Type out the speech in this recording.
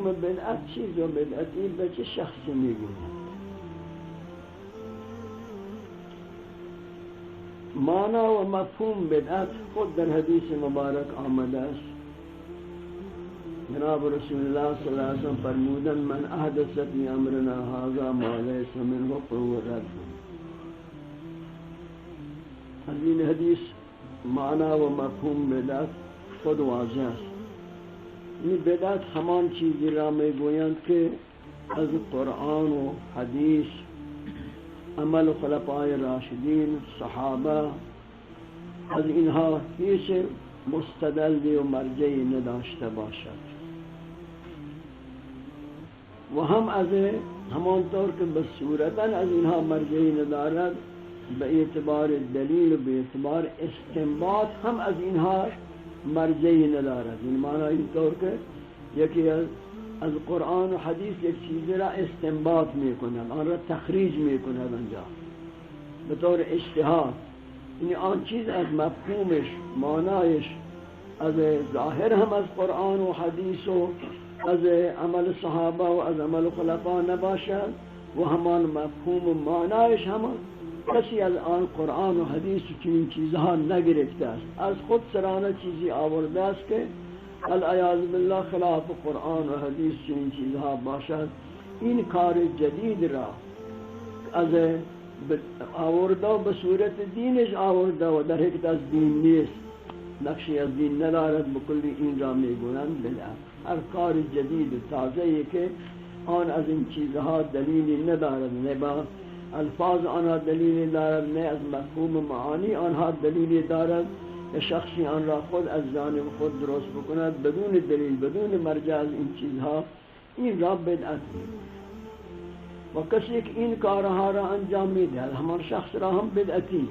مفهوم بدعت چیز و بدعتی به چه شخصی میگویند؟ معنا و مفهوم بدعت خود در حدیث مبارک آمده است. جناب رسول الله صلی اللہ علیہ وسلم فرمودن من احدث فی امرنا هذا ما لیس منه فهو رد. از این حدیث معنا و مفهوم بدعت خود واضح است. این بدعت همان چیزی را میگویند که از قرآن و حدیث، عمل خلفای راشدین، صحابه، از اینها هیچ مستدلی و مرجعی نداشته باشد و هم از همانطور که به صورتاً از اینها مرجعی ندارد، به اعتبار دلیل و به اعتبار استنباط هم از اینها مرجعی ندارد. این معنی اینطور که یکی از قرآن و حدیث یک چیزی را استنباط میکند، آن را تخریج میکند آنجا به طور اجتهاد، یعنی آن چیز از مفهومش، معنایش، از ظاهر هم از قرآن و حدیث و از عمل صحابه و از عمل خلفا نباشد و همان مفهوم و معنایش هم کسی از آن قرآن و حدیث و چنین چیزها نگرفته است، از خود سرانه چیزی آورده است که العیاذ بالله خلاف قرآن و حدیث چنین چیزها باشد. این کار جدید را از آورده و به صورت دینش آورده و در حقیقت از دین نیست، نقشی از دین ندارد، بکلی این را میگویند بدعت. هر کار جدید و تازه‌ای که آن از این چیزها دلیلی ندارد، نه با الفاظ آنها دلیلی دارد، نه از مفهوم معانی آنها دلیلی دارد، شخصی آن را خود از جانب خود درست بکند بدون دلیل، بدون مرجع از این چیزها، این را بدعت میگویند. و کسی که این کارها را انجام میدهد همان شخص را هم بدعتی.